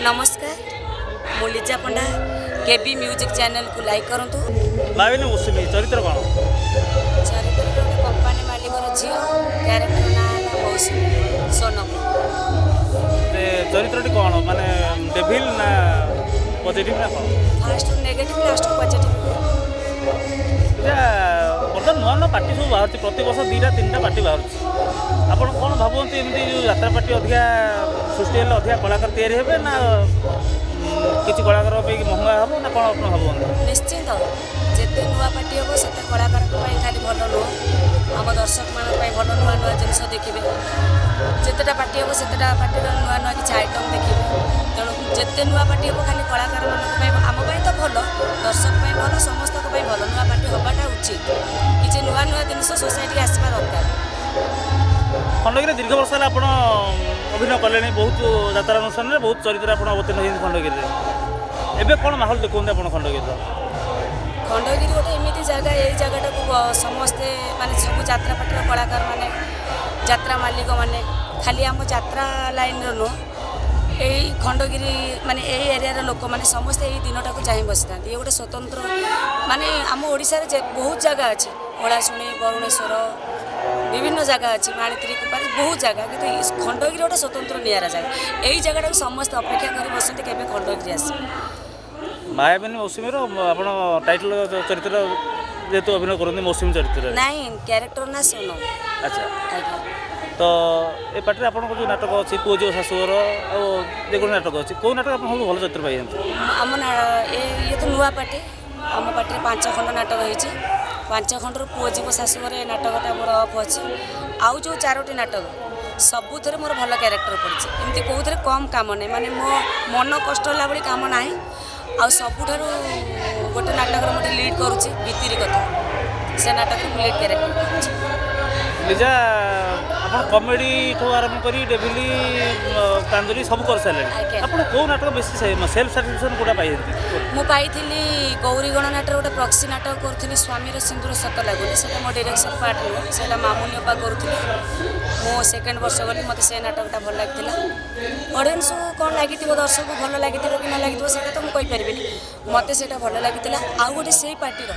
ନମସ୍କାର, ମୁଁ ଲିଜା ପଣ୍ଡା। କେବି ମ୍ୟୁଜିକ୍ ଚ୍ୟାନେଲକୁ ଲାଇକ୍ କରନ୍ତୁ। ମାୟାବିନୀ ମୌସୁମୀ ଚରିତ୍ର କ'ଣ? ଚରିତ୍ରରେ ଗୋଟେ କମ୍ପାନୀ ମାଲିକର ଝିଅ, କ୍ୟାରେକ୍ଟର ନାଁ ହେଲା ମୌସୁମୀ ସୋନମ। ଯେ ଚରିତ୍ରଟି କ'ଣ, ମାନେ ଡେଭିଲ୍ ନା ପଜିଟିଭ୍ ନା କ'ଣ? ଫାଷ୍ଟ ନେଗେଟିଭ୍, ଲାଷ୍ଟକୁ ପଜିଟିଭ୍। ଏଇଟା ବର୍ତ୍ତମାନ ନୂଆ ନୂଆ ପାର୍ଟି ସବୁ ବାହାରୁଛି, ପ୍ରତିବର୍ଷ 2ଟା 3ଟା ପାର୍ଟି ବାହାରୁଛି। ଆପଣ କ'ଣ ଭାବନ୍ତି, ଏମିତି ଯେଉଁ ଯାତ୍ରା ପାର୍ଟି ଅଧିକା ସୃଷ୍ଟି ହେଲେ ଅଧିକା କଳାକାର ତିଆରି ହେବେ ନା କିଛି କଳାକାର ପାଇଁ ମହଙ୍ଗା ହେବ ନା କ'ଣ ଆପଣ ଭାବନ୍ତି? ନିଶ୍ଚିନ୍ତ, ଯେତେ ନୂଆ ପାର୍ଟି ହେବ ସେତେ କଳାକାରଙ୍କ ପାଇଁ ଖାଲି ଭଲ ନୁହଁ, ଆମ ଦର୍ଶକମାନଙ୍କ ପାଇଁ ଭଲ। ନୂଆ ନୂଆ ଜିନିଷ ଦେଖିବେ। ଯେତେଟା ପାର୍ଟି ହେବ ସେତେଟା ପାର୍ଟିର ନୂଆ ନୂଆ କିଛି ଆଇଟମ୍ ଦେଖିବେ। ତେଣୁ ଯେତେ ନୂଆ ପାର୍ଟି ହେବ ଖାଲି କଳାକାରମାନଙ୍କ ପାଇଁ, ଆମ ପାଇଁ ତ ଭଲ, ଦର୍ଶକ ପାଇଁ ଭଲ, ସମସ୍ତଙ୍କ ପାଇଁ ଭଲ। ନୂଆ ପାର୍ଟି ହେବାଟା ଉଚିତ। କିଛି ନୂଆ ନୂଆ ଜିନିଷ ସୋସାଇଟିକି ଆସିବା ଦରକାର। ଖଣ୍ଡଗିରିରେ ଦୀର୍ଘ ବର୍ଷ ହେଲା ଆପଣ ଅଭିନୟ କଲେଣି, ବହୁତ ଯାତ୍ରା ଅନୁଷ୍ଠାନରେ ବହୁତ ଚରିତ୍ର ଆପଣ ଅବତୀର୍ଣ୍ଣ ହେଇଛନ୍ତି ଖଣ୍ଡଗିରିରେ। ଏବେ କ'ଣ ମାହୋଲ ଦେଖୁଛନ୍ତି ଆପଣ ଖଣ୍ଡଗିରିର? ଖଣ୍ଡଗିରି ଗୋଟେ ଏମିତି ଜାଗା, ଏଇ ଜାଗାଟାକୁ ସମସ୍ତେ, ମାନେ ସବୁ ଯାତ୍ରା ପାର୍ଟିର କଳାକାରମାନେ, ଯାତ୍ରା ମାଲିକମାନେ, ଖାଲି ଆମ ଯାତ୍ରା ଲାଇନ୍ର ନୁହଁ, ଏଇ ଖଣ୍ଡଗିରି ମାନେ ଏଇ ଏରିଆର ଲୋକମାନେ ସମସ୍ତେ ଏଇ ଦିନଟାକୁ ଚାହିଁ ବସିଥାନ୍ତି। ଇଏ ଗୋଟେ ସ୍ୱତନ୍ତ୍ର, ମାନେ ଆମ ଓଡ଼ିଶାରେ ଯେ ବହୁତ ଜାଗା ଅଛି, ଓଳାଶୁଣି, ବରୁଣେଶ୍ୱର, ବିଭିନ୍ନ ଜାଗା ଅଛି, ମାଣିତ୍ରୀ, କୁପାରୀ, ବହୁତ ଜାଗା, କିନ୍ତୁ ଏଇ ଖଣ୍ଡଗିରି ଗୋଟେ ସ୍ୱତନ୍ତ୍ର ନିଆରା ଜାଗା। ଏଇ ଜାଗାଟାକୁ ସମସ୍ତେ ଅପେକ୍ଷା କରି ବସନ୍ତି କେବେ ଖଣ୍ଡଗିରି ଆସିବେ। ମାୟାବିନୀ ମୌସୁମୀର ଆପଣ ଟାଇଟଲ ଚରିତ୍ର ଯେହେତୁ ଅଭିନୟ କରନ୍ତି ମୌସୁମୀ ଚରିତ୍ରରେ? ନାଇଁ, କ୍ୟାରେକ୍ଟର ନା ସୋନମ। ଆଚ୍ଛା। ଆଜ୍ଞା। ତ ଏ ପାର୍ଟିରେ ଆପଣଙ୍କର ଯେଉଁ ନାଟକ ଅଛି, ପୁଅ ଝିଅ ଶାଶୁଘର ଆଉ ଯେକୌଣସି ନାଟକ ଅଛି, କେଉଁ ନାଟକ ଆପଣ ସବୁଠୁ ଭଲ ଚରିତ୍ର ପାଇଛନ୍ତି? ଆମ ଇଏ ତ ନୂଆ ପାର୍ଟି। ଆମ ପାର୍ଟିରେ 5 ଖଣ୍ଡ ନାଟକ ହେଇଛି। 5 ଖଣ୍ଡରୁ ପୁଅ ଯିବ ଶାଶୁଘର ଏ ନାଟକଟା ମୋର ଅଫ୍ ଅଛି। ଆଉ ଯେଉଁ 4ଟି ନାଟକ ସବୁଥିରେ ମୋର ଭଲ କ୍ୟାରେକ୍ଟର ପଡ଼ିଛି। ଏମିତି କେଉଁଥିରେ କମ୍ କାମ ନାହିଁ, ମାନେ ମୋ ମନ କଷ୍ଟ ହେଲା ଭଳି କାମ ନାହିଁ। ଆଉ ସବୁଠାରୁ ଗୋଟେ ନାଟକରେ ମୁଁ ଟିକେ ଲିଡ଼୍ କରୁଛି, ଭିତିରି କଥା, ସେ ନାଟକରେ ମୁଁ ଲିଡ଼୍ କ୍ୟାରେକ୍ଟର କରୁଛି। ଲିଜା, ଆପଣ କମେଡ଼ି ଠୁ ଆରମ୍ଭ କରି ଡେଭିଲି, କାନ୍ଦୁରି ସବୁ କରିସାରିଲେଣି। ଆଜ୍ଞା। ଆପଣ କେଉଁ ନାଟକ ବେଶୀ ସେଲ୍ଫ ସାଟିସ୍ଫାକ୍ସନ୍ କେଉଁଟା ପାଇଛନ୍ତି? ମୁଁ ପାଇଥିଲି ଗୌରୀ ଗଣନାଟର ଗୋଟେ ପ୍ରକ୍ସି ନାଟକ କରୁଥିଲି, ସ୍ୱାମୀର ସିନ୍ଦୁର ସତ ଲାଗୁନି। ସେଇଟା ମୋ ଡିରେକ୍ସନ୍ ପାର୍ଟ ନୁହଁ, ସେଇଟା ମାମୁନି ଅପା କରୁଥିଲେ। ମୁଁ ସେକେଣ୍ଡ ବର୍ଷ ଗଲି, ମୋତେ ସେ ନାଟକଟା ଭଲ ଲାଗିଥିଲା। ଅଡ଼ିଏନ୍ସକୁ କ'ଣ ଲାଗିଥିବ, ଦର୍ଶକକୁ ଭଲ ଲାଗିଥିବ କି ନ ଲାଗିଥିବ, ସେଇଟା ତ ମୁଁ କହିପାରିବିନି। ମୋତେ ସେଇଟା ଭଲ ଲାଗିଥିଲା। ଆଉ ଗୋଟେ ସେଇ ପାର୍ଟିର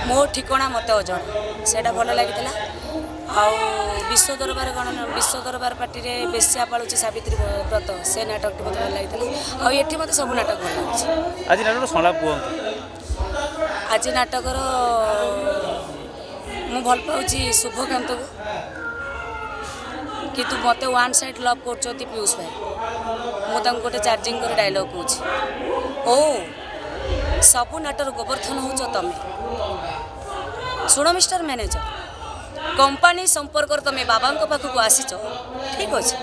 ମୋ ଠିକଣା ମୋତେ ଅଜଣା, ସେଇଟା ଭଲ ଲାଗିଥିଲା। ଆଉ ବିଶ୍ୱ ଦରବାର ଗଣ ବିଶ୍ୱ ଦରବାର ପାର୍ଟିରେ ବେଶ୍ୟା ପାଳୁଛି ସାବିତ୍ରୀ ବ୍ରତ, ସେ ନାଟକଟି ମୋତେ ଭଲ ଲାଗିଥିଲା। ଆଉ ଏଠି ମୋତେ ସବୁ ନାଟକ ଭଲ ଲାଗୁଛି। ଆଜି ନାଟକର ସଂଳାପ କୁହନ୍ତୁ। ଆଜି ନାଟକର ମୁଁ ଭଲ ପାଉଛି ଶୁଭକାନ୍ତକୁ, କିନ୍ତୁ ମୋତେ ୱାନ୍ ସାଇଡ଼୍ ଲଭ୍ କରୁଛନ୍ତି ପିୟୁଷ ଭାଇ। ମୁଁ ତାଙ୍କୁ ଗୋଟେ ଚାର୍ଜିଂ କରି ଡାଇଲଗ୍ କହୁଛି। ଓ ସବୁ ନାଟର ଗୋବର୍ଦ୍ଧନ ହେଉଛ ତମେ। ଶୁଣ ମିଷ୍ଟର ମ୍ୟାନେଜର, କମ୍ପାନୀ ସମ୍ପର୍କରେ ତମେ ବାବାଙ୍କ ପାଖକୁ ଆସିଛ, ଠିକ୍ ଅଛି,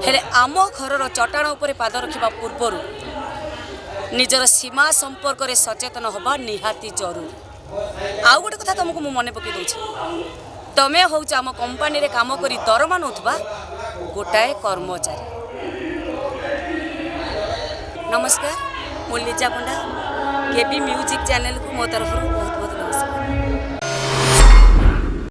ହେଲେ ଆମ ଘରର ଚଟାଣ ଉପରେ ପାଦ ରଖିବା ପୂର୍ବରୁ ନିଜର ସୀମା ସମ୍ପର୍କରେ ସଚେତନ ହେବା ନିହାତି ଜରୁରୀ। ଆଉ ଗୋଟେ କଥା ତୁମକୁ ମୁଁ ମନେ ପକାଇ ଦେଉଛି, ତମେ ହେଉଛ ଆମ କମ୍ପାନୀରେ କାମ କରି ଦରମା ନେଉଥିବା ଗୋଟାଏ କର୍ମଚାରୀ। ନମସ୍କାର, ମୁଁ ଲିଜା ପଣ୍ଡା। କେବି ମ୍ୟୁଜିକ୍ ଚ୍ୟାନେଲକୁ ମୋ ତରଫରୁ ବହୁତ ବହୁତ